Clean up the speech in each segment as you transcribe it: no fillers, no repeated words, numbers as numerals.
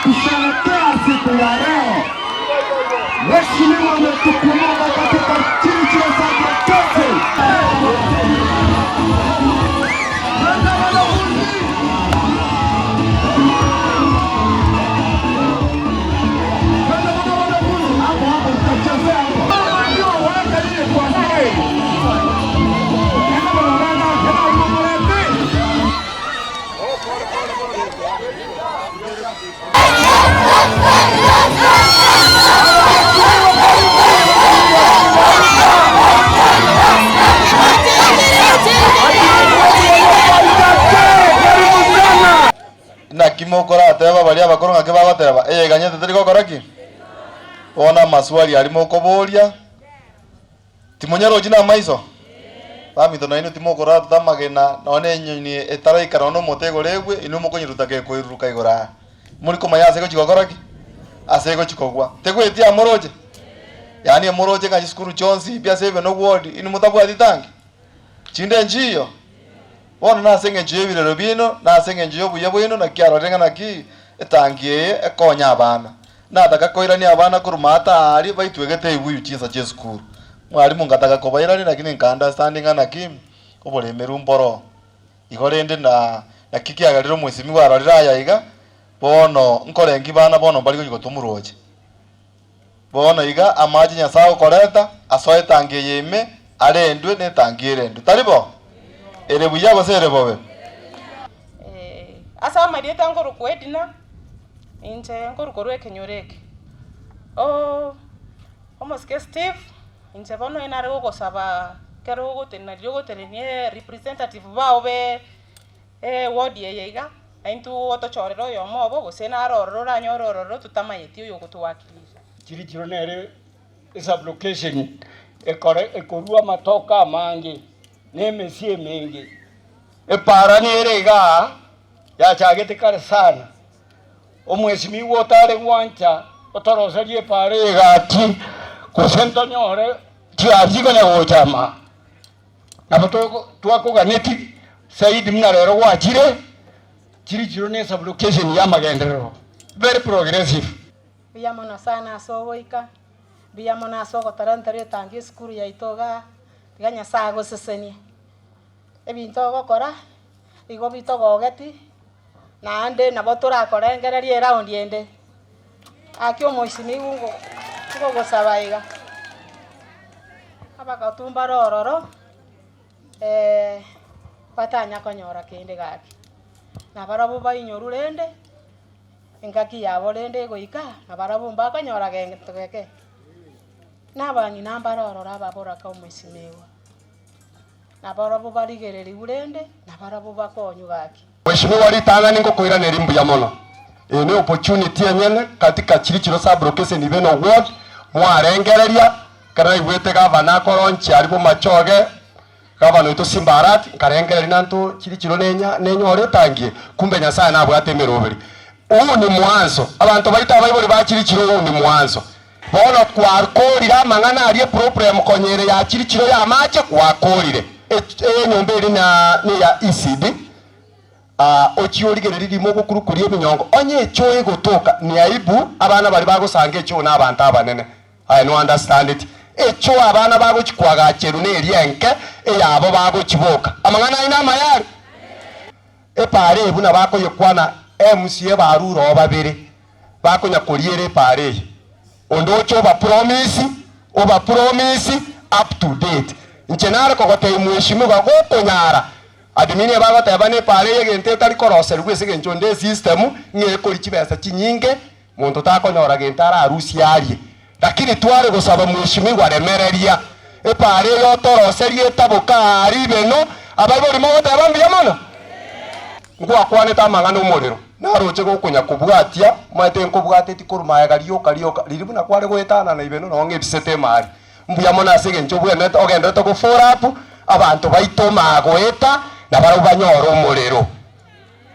kusherehekea siku ya leo. Mheshimiwa ametukumbuka katika Chirichiro Sub-County. Naki mokorateba baria abakoro ng'aki bagoteba, Eyeganyete teri gokora ki? Bono amaswali aria mokoboria, timonyarochi namaiso? Baminto nainwe timokoratuta amagena nonya na enyoni etaraika nonya na omote igoro egwe, inwe mokonyeruta gekoiruruka igoro aa. Mori komanya ase egochi gokora ki? Ase egochi kogwa. Tegweti aa moroche? Yaani emoroche ng'a chisukuru chionsi pi ase even ward inwe motabwati tangi? Chinde nchiyo? Bono nase engencho y'ebirero biaino, na ase engencho y'obuya bwaino, naki arorire ng'a naki etangi eye ekonya abana. Nataka koirania abana korwa maata aaria baitwegete ebuyu chinsa chi'esukuru. Mwalimu ngataka kobairania lakini nka understand ng'a naki oboremeru mboroo. Igo rende na naki kiagerire omwesimigwa arorire aya iga, bono nkorengi bana bono mbari gochia gotomwa roche. Bono iga amache Nyasae agokoreta asoe etangi eye ime, arendwe netangi erendwe. Tari bo? Ere buya gose ere bobe? Ase amarieta nkorokwa Edna, inche nkorukorwa ekenyoro eke. Omosike Steve, inche bono nare gogosaba ekero ogotenena riria ogotenenia representative bao be eward eye iga, naintwe otochorere oyomo obo gose nare ororo oranyore ororo totamayeti oyogotowakilisha. Chirichiro nere esublocation ekore ekorua amatoke amange na emesie emenge. Epaara nere igaa yachagete kare sana, omwesimigwa otare gwancha otoroserie epaara eye gati gose ntonyore chiaria chikonya gocha ama. Nabo twakoganeti zaidi buna rero gwachire, chirichiro ne esublocation ya amagenderero, very progressive. Mbuya mono sana ase ogoika, mbuya mono ase ogotorentera etangi esukuru yaito igaa, tiga Nyasaye agosesenie. Ebinto ogokora, igo bitogogeti, naende nabo torakorengereria eround ende. Gaki omoisinigwa ngo ngogosaba iga, abagotu mbare ororo, batanya konyora kende gaki, nabarabwo bainyorwe rende, engaki yabo rende egoika, nabarabwo mbakonyora gento geke. Na abang'ina mbare ororo ababoraka omoisinigwa. Nabarabwo barigererigwe rende, nabarabwo bakonywe gaki. Mheshimiwa ritang'ani ngokoiraneria mbuya mono. Eye ne opportunity enyene katika Chirichiro sub location Ibeno ward mwarengereria ekero naigwete gavana akoronchia aria Bomachoge gavana oito Simba Arati nkarengereria nanto Chirichiro nenya nenyore etangi eye kumbe Nyasaye nabwate emeroberi. Huu ni mwanzo abanto baito abaibori ba Chirichiro huu ni mwanzo. Bono twakorire amang'ana aria eproblem konya ere ya chirichiro y'amache gwakorire. Enyomba eria na neya ECD ochie origererie rimo ogokurukuria ebinyongo onye echoo egotoka ni aibu abana baria bagosanga echoo na abanto abanene aye no understand it echoo abana bagochi koagacherwa neria enke eyabo bagochiboka amang'ana ayio namaya are epaara eye buna bakoyekwana MCA barure oo babere bakonya koriera epaara eye. Onde oche obapromise, obapromise up to date. Inche nare kogotebia mheshimiwa gokonyara, admin ebagoteba na epaara eye egento etari koroserigwa ase engencho onde esystem ng'a ekori chibesa chinyinge, monto takonyora gento ararusie arie. Lakini tware gosaba mheshimiwa remereria epaara eye otoroserie etaboka aa ribeno, abaibori mogoteba mbuya mono? Ngwakwanete amang'ana omorero, naroche gokonya kobwatia, omanyete nkobwateti korwa magega rioka rioka, riria buna kware goetanana ibeno noo ng'ebisete emari. Mbuya mono ase engencho obwenerete ogenderete go follow up abanto baito magoeta na barabwo banyore omorero.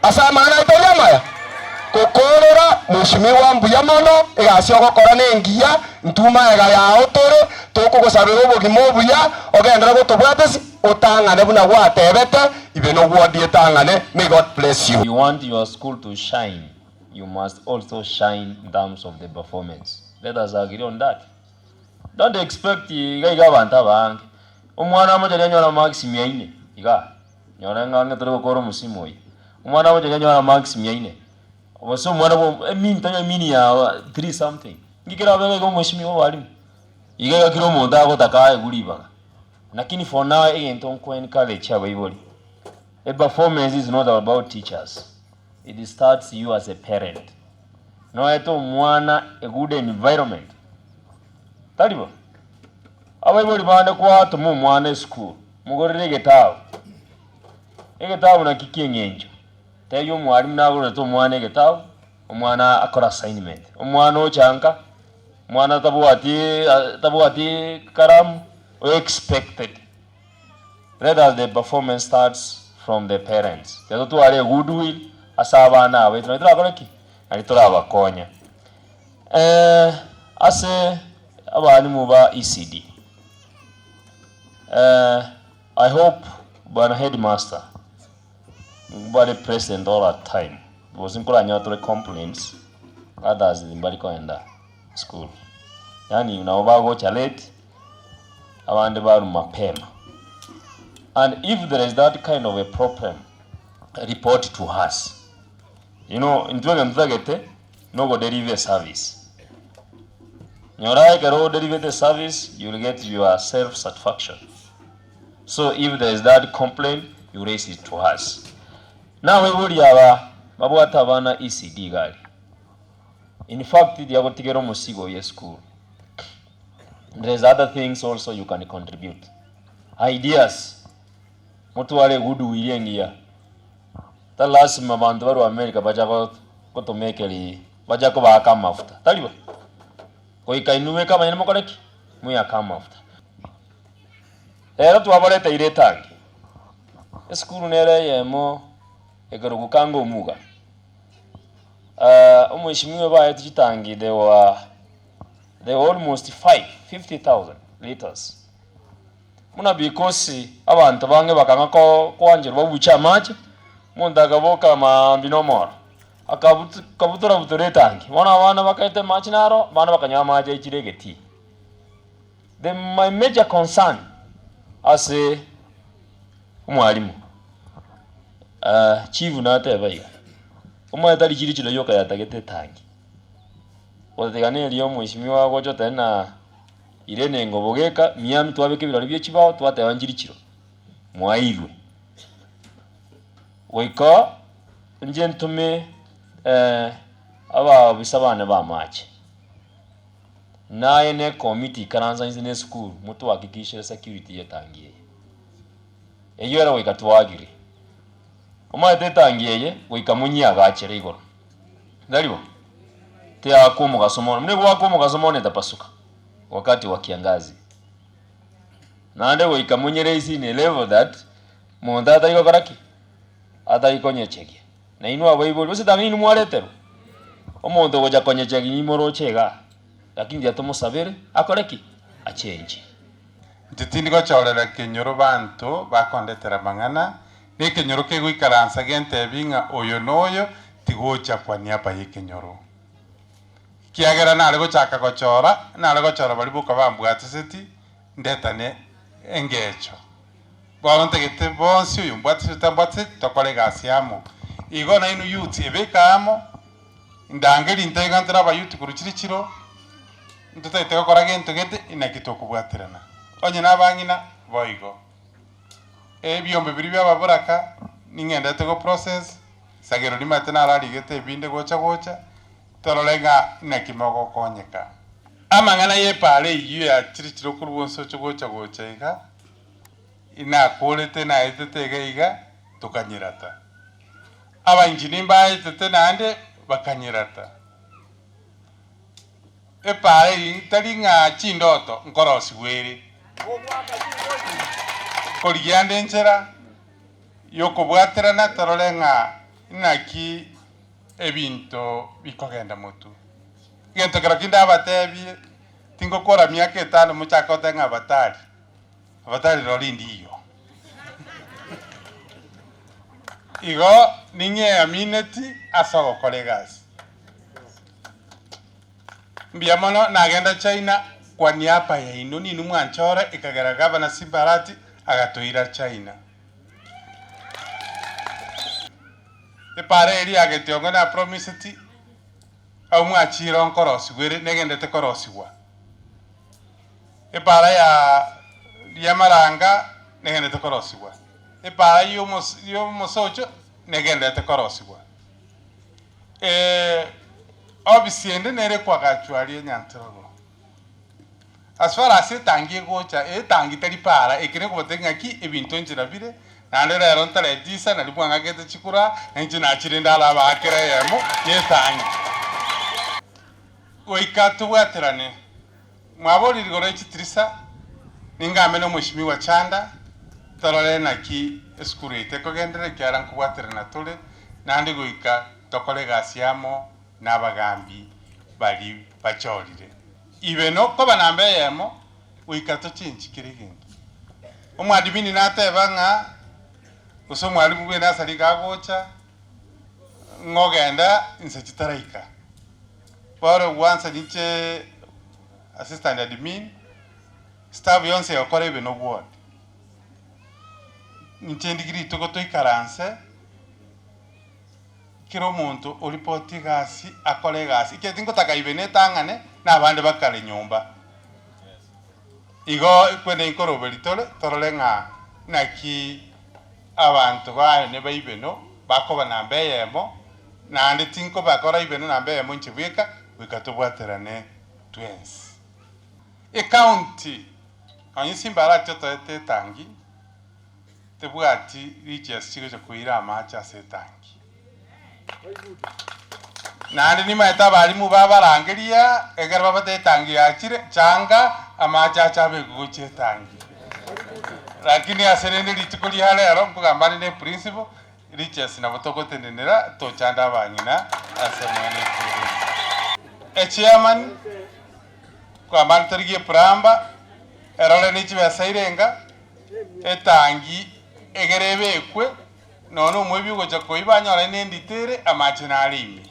Ase amang'ana aito aria amaya, gokoorera Mheshimiwa mbuya mono, egasi ogokora nengiya, intwe magega yao tore, tokogosabera obogima obuya, ogenderere gotobwatesi, otang'ane buna gwatebete, ibe nogwodie etang'ane, may God bless you. You want your school to shine. you must also shine in terms of the performance. Let us agree on that. Don't expect iga iga abanto abange. Omwana amochari anyore marks mia ine iga, nyora ng'a ang'e tore gokora omosimo oyo. Omwana amochari anyore marks mia ine, gose omwana bwa emini tari emini ya three something. Inki kerabe iga iga omweshimiwa obwalimu? Iga iga kera omonto agotaka aegwe ribaga. Lakini for now egento nko encourage abaibori, a performance is not about teachers, it starts you as a parent. Noete omwana a good environment, tari bo? Abaibori bande kwatoma omwana esukuru, mogorere egetabu, egetabu naki kieng'encho, tebia omwalimu nagorerete omwana egetabu, omwana akore assignment, omwana ocha nka, omwana tabwati tabwati karamu, o expected. Let us the performance starts from the parents. Tiga totware a good will ase abana aba baito nari torakore ki? Nari torabakonye. Eh, ase abalimu ba ECD, eh, I hope bwana headmaster mbare present all at time because nkoranyora tore complaints others mbari koenda school yaani nabo bagocha late abande barwa mapema and if there is that kind of a problem report to us you know intwe egento totagete nogo deliver service nyora ekero o deliver service you will get your self satisfaction so if there is that complaint you raise it to us nabaibori aba babwate abana ECD iga aria in fact riagotigera omosigo oye esukuru There is other things also you can contribute. Ideas. Motware goodwill engiya. Tari lasima abanto barwe America bacha gotomekeri bacha kobaaka amafuta. Tari bo. Goika inwe bweka abanyene mokore ki? Mweake amafuta. Rero twabareteire etangi. Esukuru nere eyemo ekerokwa Kanga Omuga. Omweshimiwa baetwe chitangi they were They were almost five, 50,000 litres. Buna because abanto bange bakang'a ko koancherwa babuche amache, omonto akaboka maambia na omoro, akabutu kabutora butora etangi, bono abana bakaeta amache naro, abana bakanywa amache aichire egetii. The my major concern ase omwalimu, chief nateba iga, omanyete tari chiri chire yoka yatagete etangi. Gotatiga neria omweshimiwa agocha otebe na Irene engobo geka miami twabeka ebirori bie chibao twateba nchiri chiro mwairwe. Goika inche ntome abaofisa bane b'amache, naye na ekomiti ikaransa inse na esukuru motohakikishere security ye etangi eye. Eyio ere goika toagire. Omanyete etangi eye goika monyiagachere igoro. Tari bo? Teakwa omogaso mono. Buna egwakwa omogaso mono etapasuka wakati wa kiangazi. Naende goika monyeresi in a level that monto atari gokora ki? Atari konyechegia. Na inwe abaibori, gose tang'ani inwe mwareterwa? Omonto ogocha konyechegia nimoroche igaa, lakini tiga tomosabere akore ki? Achenche. Inche tindi gochorera ekenyoro banto bakondetera amang'ana, na ekenyoro kegoikaransa gentebi ng'a oyo noyo tigocha kwa niaba y'ekenyoro. Ekiagera nare gochaka gochora, nare gochora baria boka bambwatiseti, ndetane engecho. Bono ntagete bonsi oyo ombwatiseti otambwatiseti tokore egasi amo. Igo nainwe youths ebeke amo, ndangerie intwe iga ntore abayouth korwa chire chiro, ntotagete gokora gento gete, inaki tokobwaterana. Onye nabang'ina, boigo. Ebiombe biria bia ababoraka, ning'endete go process, Sagero rimanyete nararigete ebinde gocha gocha, torore ng'a inaki mogokonyeka. Amang'ana y'epaara eyio yachirichire okorwa onsi oche gocha gocha iga, inakorete naetete iga iga, tokanyerata. Abainjinia mbaetete naende bakanyerata. Epaara eyio tari ng'a chindoto nkorosigwa ere. Korigia ande enchera y'okobwaterana torore ng'a inaki ebinto bikogenda motwe. Egento kero kinde abatebie, tingokora miaka etano mochake goteba ng'a abatari, abatari rori ndiyo. Igo ning'eamineti ase ogokora egasi. Mbuya mono nagenda China kwa niaba yaino ninwe mwanchora ekagera Gavana Simba Arati agatoira China. Epara eria ya Getiongo na promiseti abwo mwachire nkorosigwa ere negendete korosigwa. Epara ya Riamaranga negendete korosigwa. Epara y'omosocho negendete korosigwa. Ofisi ende nere ekwagachwa aria Nyantirogo. As far as etangi egocha, etangi tari para, eke nekobatebia ng'aki ebinto nchera bire, naende rero ntareti isa naria mwang'akete chikura, na inche nachire ndarabaake kera eyemo ya etangi. Goika tobwaterane, mwaborire igoro ye chitirisa, ningambe na omweshimiwa Chanda, torore naki esukuru yaito ekogenderera ekiagera nkobwaterana tore, naende goika tokore egasi amo nabagambi baria bachorire. Ibe nokoba namba eyemo goika tochenchi kera egento. Omwadimini nateba ng'a gose omwalimu bw'enasari iga agocha ng'a ogenda inse chitaraika. Bono gwansa ninche assistant admin, staff yonsi egokora ebe nobwode. Ninche ndigie rituko toikaranse. Kera omonto oripoti egasi akore egasi, ekiagera tingotaka ibe netang'ane na abande bakare nyomba. Igo ekwene inkoroberi tore torore ng'a naki abanto baane ba ibeno bakoba namba eyemo, naende tinkobakora ibeno namba eyemo inche bweka, goika tobwaterane twensi. Ecounty nonye Simba arache otoete etangi. Tebwati richiasi chigocha koira amache ase etangi. Naende nimaete abalimu babarangeria ekero babate etangi yachire, changa amache ache abekwe gochia etangi. Lakini ase rende rituko ria rero nkogamba ande ne principal, richiasi nabo togotenenera tochande abang'ina ase amang'ana ekuru. Echairman, nkogamba ande torigie eplumber, erore ne chibesa irenga. Etangi egere ebekwe, nonya nomoibi ogocha koiba anyore nendito ere amache nare ime.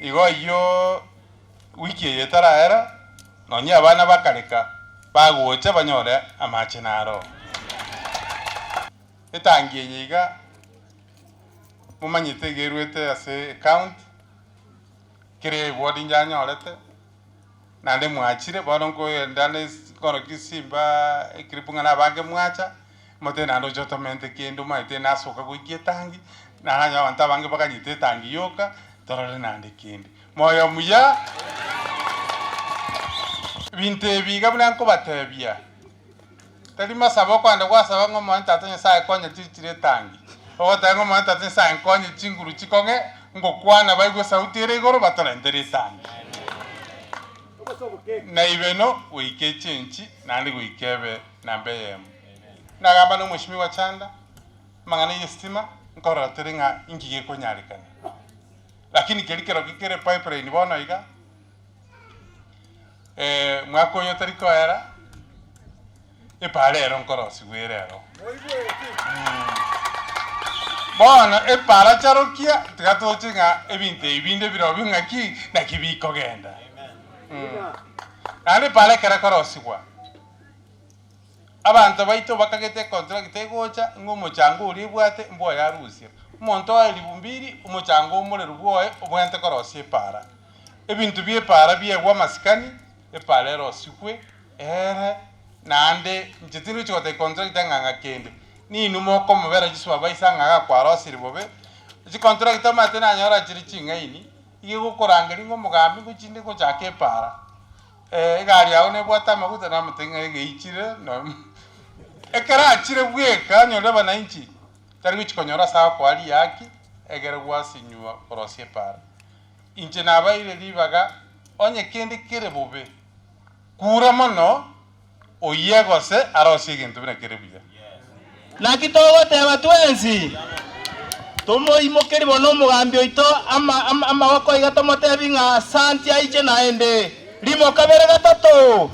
Igo ayio wiki eye etaraera, nonya abana bakareka bagocha banyore amache naro oo. Etangi eye iga momanyete iga erwete ase ecounty, kera eward inche anyorete. Naende mwachire, bono nkoenda nkorokia simba eclip ng'a nabange mwacha, mote naende oche otomente kende omanyete nasoka goika etangi, naende abanto abange bakanyete etangi yoka, torore naende kende. Moyo muya, ebinto ebi iga buna nkobatebia, tari masabo okogenda gwasaba ng'a Omonene Tata Nyasaye konya chichire etangi, ogoteba ng'a Omonene Tata Nyasaye nkonye chinguru chikong'e, ngokwana baigwe esauti ere igoro batorentere etangi. Na ibeno goika echenchi naende goika ebe namba eyemo. Nagamba na omweshimiwa Chanda, amang'ana y'estima, nkorora tore ng'a inki gekonyarekana. Lakini keria kerokio kere pipeline bono iga, mwaka oyo otari koera, Epaara ero nkorosigwa ere ero. Bono epaara charokia, tiga toche ng'a ebinto ebi binde birobio ng'aki, naki bikogenda. Naende epaara ekero ekorosigwa, abanto baito bakagete econtract egocha, ng'a omochango oria ebwate mbwoye arusie. Omonto oye ribu mbiri, omochango omorero bwoye obwenerete korosia epaara. Ebinto bia epaara biegwe amasikani, Epaara erosigwe ere, naende inche tindochi gotebia contractor ng'a ng'a kende, ninwe mokomobera chisupervisor ng'a iga kwarosirie bobe, chicontractor omanyete nanyora chire ching'aini, iga egokorangeria ng'a omogambi ngochinde gochaka epaara, egari yago nebwate amaguta namotebia ng'a egeichire no ekero achire bweka onyore abananchi, tari gochi konyora ase agokoa riaki, egere gwasinywa korosia epaara. Inche nabaeire ribaga, onye kende kere bobe, kura mono, oyie gose arosie egento buna kere buya. Naki togoteba twensi? Tomoimokerie bono omogambi oito amaboko iga tomotebi ng'a asanti aiche naende. Rimo kabere gatato.